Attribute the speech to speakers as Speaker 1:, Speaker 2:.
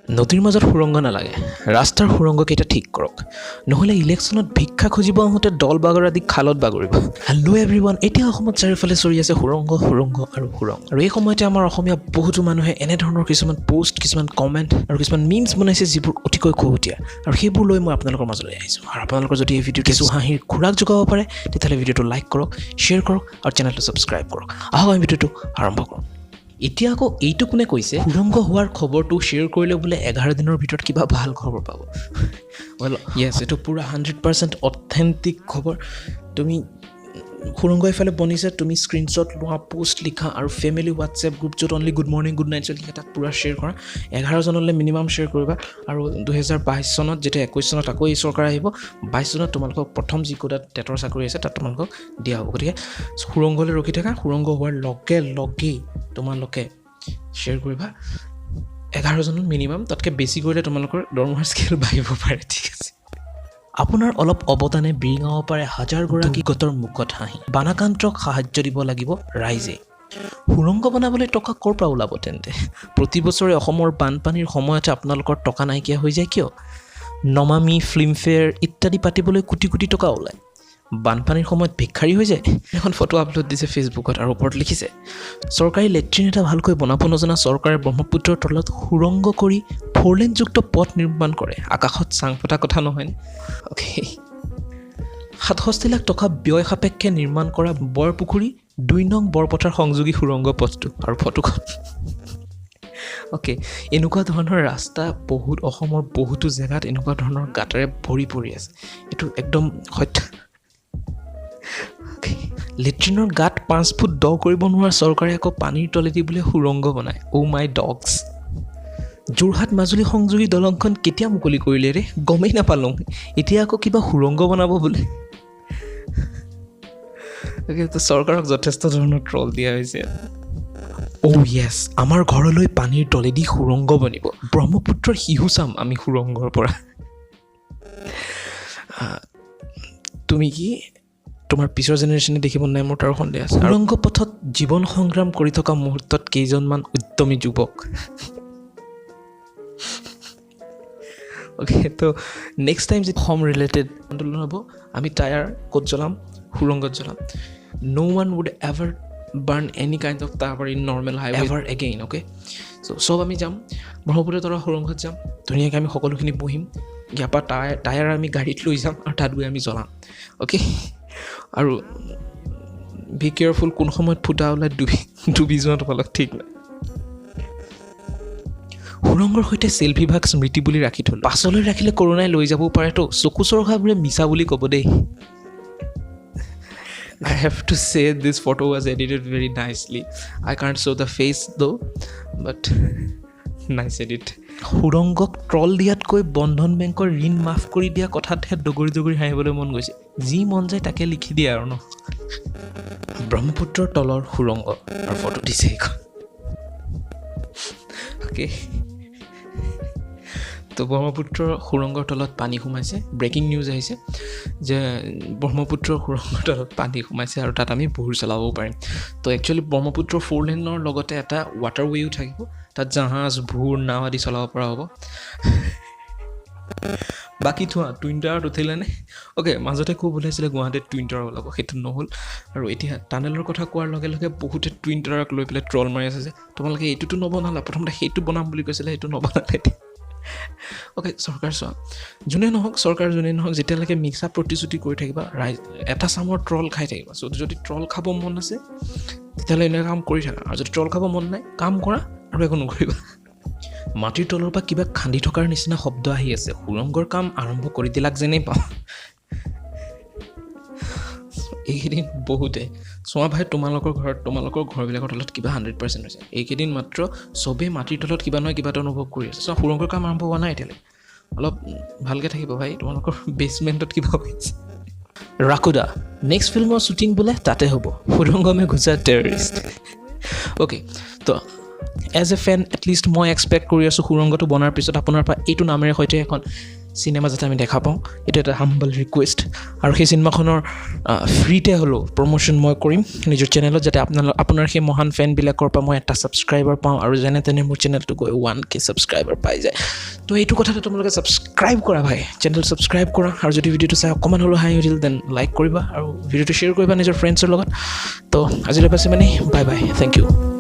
Speaker 1: নদীৰ মাজত সুৰংগ নালাগে, ৰাস্তাৰ সুৰংগকেইটা ঠিক কৰক, নহ'লে ইলেকশ্যনত ভিক্ষা খুজিব আহোঁতে দল বাগৰ আদি খালত বাগৰিব। হেল্ল' এভৰিৱান, এতিয়া অসমত চাৰিওফালে চৰি আছে সুৰংগ, সুৰংগ আৰু সুৰংগ। আৰু এই সময়তে আমাৰ অসমীয়া বহুতো মানুহে এনেধৰণৰ কিছুমান পষ্ট, কিছুমান কমেণ্ট আৰু কিছুমান মিমছ বনাইছে, যিবোৰ অতিকৈ খুহুতীয়া, আৰু সেইবোৰ লৈ মই আপোনালোকৰ মাজলৈ আহিছোঁ। আৰু আপোনালোকৰ যদি এই ভিডিঅ'টো কিছু হাঁহিৰ খোৰাক যোগাব পাৰে, তেতিয়াহ'লে ভিডিঅ'টো লাইক কৰক, শ্বেয়াৰ কৰক আৰু চেনেলটো ছাবস্ক্ৰাইব কৰক। আহক, আমি ভিডিঅ'টো আৰম্ভ কৰোঁ। এতিয়া আকৌ এইটো কোনে কৈছে, সুৰংগ হোৱাৰ খবৰটো শ্বেয়াৰ কৰিলে বোলে 11 দিনৰ ভিতৰত কিবা ভাল খবৰ পাব? ৱেল য়েছ, এইটো পূৰা 100% অথেণ্টিক খবৰ। তুমি সুৰংগ এইফালে বনিছে, তুমি স্ক্ৰীনশ্বট লোৱা, পষ্ট লিখা আৰু ফেমিলি হোৱাটছএপ গ্ৰুপ, য'ত only good morning, good night চলি থাকে, তাত পূৰা শ্বেয়াৰ কৰা। 11জনলৈ মিনিমাম শ্বেয়াৰ কৰিবা। আৰু 2022 চনত যেতিয়া, 21 চনত আকৌ এই চৰকাৰ আহিব, 22 চনত তোমালোকক প্ৰথম যি কোটাত টেটৰ চাকৰি আছে, তাত তোমালোকক দিয়া হ'ব। গতিকে সুৰংগলৈ ৰখি থাকা। সুৰংগ হোৱাৰ লগে লগেই তোমালোকে শ্বেয়াৰ কৰিবা 11জনত মিনিমাম। তাতকৈ বেছি কৰিলে তোমালোকৰ দৰমহাৰ স্কেল বাঢ়িব পাৰে, ঠিক আছে? আপোনাৰ অলপ অৱদানে বিৰিঙাব পাৰে হাজাৰগৰাকী গতৰ মুখত হাঁহি। বানাক্ৰান্তক সাহায্য দিব লাগিব ৰাইজে। সুৰংগ বনাবলৈ টকা ক'ৰ পৰা ওলাব তেন্তে? প্ৰতি বছৰে অসমৰ বানপানীৰ সময়তে আপোনালোকৰ টকা নাইকিয়া হৈ যায় কিয়? নমামি, ফিল্মফেয়াৰ ইত্যাদি পাতিবলৈ কোটি কোটি টকা ওলায়, বানপানীৰ সময়ত ভিক্ষাৰী হৈ যায়। এখন ফটো আপলোড দিছে ফেচবুকত আৰু ওপৰত লিখিছে, চৰকাৰী লেট্ৰিন এটা ভালকৈ বনাব নজনা চৰকাৰে ব্ৰহ্মপুত্ৰৰ তলত সুৰংগ কৰি ফ'ৰলেনযুক্ত পথ নিৰ্মাণ কৰে, আকাশত চাং পতা কথা নহয়নে? অ'কে, 67 লাখ টকা ব্যয় সাপেক্ষে নিৰ্মাণ কৰা বৰপুখুৰী 2 নং বৰপথাৰ সংযোগী সুৰংগ পথটো আৰু ফটোখন। অ'কে, এনেকুৱা ধৰণৰ ৰাস্তা বহুত, অসমৰ বহুতো জেগাত এনেকুৱা ধৰণৰ গাঁতেৰে ভৰি পৰি আছে, এইটো একদম সত্য। লেট্ৰিনৰ গাঁত 5 ফুট দ কৰিব নোৱাৰা চৰকাৰে আকৌ পানীৰ তলেদি বোলে সুৰংগ বনায়। অ' মাই ডগছ! যোৰহাট মাজুলী সংযোগী দলংখন কেতিয়া মুকলি কৰিলে ৰে? গমেই নাপালোঁ। এতিয়া আকৌ কিবা সুৰংগ বনাব বোলে। তো চৰকাৰক যথেষ্ট ধৰণৰ ট্ৰল দিয়া হৈছে। অ' য়েছ, আমাৰ ঘৰলৈ পানীৰ তলেদি সুৰংগ বনিব। ব্ৰহ্মপুত্ৰৰ শিহু চাম আমি সুৰংগৰ পৰা। তুমি কি তোমাৰ পিছৰ জেনেৰেশ্যনে দেখিব নাই, মোৰ তাৰ সন্দেহ আছে। সুৰংগ পথত জীৱন সংগ্ৰাম কৰি থকা মুহূৰ্তত কেইজনমান উদ্যমী যুৱক। অ'কে, তো নেক্সট টাইম যি অসম ৰিলেটেড আন্দোলন হ'ব, আমি টায়াৰ ক'ত জ্বলাম? সুৰংগত জ্বলাম। No one would ever burn any kind of tyre in normal highway ever again. Okay, so চব আমি যাম ব্ৰহ্মপুত্ৰ তলৰ সুৰংগত যাম, ধুনীয়াকৈ আমি সকলোখিনি বহিম। ইয়াৰ পৰা টায়াৰ আমি গাড়ীত লৈ যাম আৰু তাত গৈ আমি জ্বলাম। অ'কে, আৰু বি কেয়াৰফুল, কোন সময়ত ফুটা ওলাই ডুবি ডুবি যোৱা তোমালোক ঠিক নাই। সুৰংগৰ সৈতে চেলফি ভাগ স্মৃতি বুলি ৰাখি থ'লোঁ, পাছলৈ ৰাখিলে কৰোণাই লৈ যাবও পাৰেতো। চকু চৰহাবোৰে মিছা বুলি ক'ব দেই। I have to say this photo was edited very nicely. I can't show the face though, but nice edit. সুৰংগক troll দিয়াতকৈ বন্ধন বেংকৰ ঋণ মাফ কৰি দিয়া কথাতহে দগৰি দগৰি হাঁহিবলৈ মন গৈছে। যি মন যায় তাকে লিখি দিয়ে আৰু ন। ব্ৰহ্মপুত্ৰৰ তলৰ সুৰংগ আৰু ফটো দিছে এইখন। অ'কে, তো ব্ৰহ্মপুত্ৰৰ সুৰংগৰ তলত পানী সোমাইছে। ব্ৰেকিং নিউজ আহিছে যে ব্ৰহ্মপুত্ৰৰ সুৰংগৰ তলত পানী সোমাইছে আৰু তাত আমি ভোৰ চলাবও পাৰিম। তো একচুৱেলি ব্ৰহ্মপুত্ৰৰ ফ'ৰ লেনৰ লগতে এটা ৱাটাৰৱেও থাকিব, তাত জাহাজ, ভোৰ, নাও আদি চলাব পৰা হ'ব। বাকী থোৱা টুইন টাৱাৰত উঠিলেনে? অ'কে, মাজতে খুব ওলাইছিলে গুৱাহাটীত টুইন টাৱাৰ ওলাব, সেইটো নহ'ল। আৰু এতিয়া টানেলৰ কথা কোৱাৰ লগে লগে বহুতে টুইন টাৱাৰক লৈ পেলাই ট্ৰল মাৰি আছে যে তোমালোকে এইটোতো নবনালা, প্ৰথমতে সেইটো বনাম বুলি কৈছিলে, সেইটো নবনালে এতিয়া। অ'কে, চৰকাৰ চোৱা, যোনে নহওক, চৰকাৰ যোনে নহওক, যেতিয়ালৈকে মিছা প্ৰতিশ্ৰুতি কৰি থাকিবা, ৰাইজ এটা চামৰ ট্ৰল খাই থাকিবা। চ' যদি ট্ৰল খাব মন আছে, তেতিয়াহ'লে এনেকুৱা কাম কৰি থাকা, আৰু যদি ট্ৰল খাব মন নাই, কাম কৰা আৰু একো নকৰিবা। মাটিৰ তলৰ পৰা কিবা খান্দি থকাৰ নিচিনা শব্দ আহি আছে, সুৰংগৰ কাম আৰম্ভ কৰি দিলাক যেনেই পাওঁ। এইকেইদিন বহুতে চোৱা ভাই, তোমালোকৰ ঘৰত, তোমালোকৰ ঘৰবিলাকৰ তলত কিবা 100% হৈছে। এইকেইদিন মাত্ৰ চবেই মাটিৰ তলত কিবা নহয় কিবা এটা অনুভৱ কৰি আছে। চোৱা, সুৰংগৰ কাম আৰম্ভ হোৱা নাই এতিয়ালৈকে, অলপ ভালকৈ থাকিব ভাই, তোমালোকৰ বেচমেণ্টত কিবা হৈছে। ৰাকুদা নেক্সট ফিল্মৰ শ্বুটিং বোলে তাতে হ'ব, সুৰংগ মে ঘুচা টেৰৰিষ্ট। অ'কে, তো এজ এ ফেন এটলিষ্ট মই এক্সপেক্ট কৰি আছোঁ, সুৰংগটো বনাৰ পিছত আপোনাৰ পৰা এইটো নামেৰে সৈতে এখন চিনেমা যাতে আমি দেখা পাওঁ, এইটো এটা হাম্বল ৰিকুৱেষ্ট। আৰু সেই চিনেমাখনৰ ফ্ৰীতে হ'লেও প্ৰমোশ্যন মই কৰিম নিজৰ চেনেলত, যাতে আপোনাৰ সেই মহান ফেনবিলাকৰ পৰা মই এটা ছাবস্ক্ৰাইবাৰ পাওঁ আৰু যেনে তেনে মোৰ চেনেলটো গৈ 1K subscriber পাই যায়। তো এইটো কথাতে তোমালোকে ছাবস্ক্ৰাইব কৰা ভাই, চেনেলটো ছাবস্ক্ৰাইব কৰা। আৰু যদি ভিডিঅ'টো চাই অকণমান হ'লেও হাঁহি উঠিল, then like কৰিবা আৰু ভিডিঅ'টো শ্বেয়াৰ কৰিবা নিজৰ ফ্ৰেণ্ডছৰ লগত। তো আজিলৈ পাইছে মানে, বাই বাই, thank U.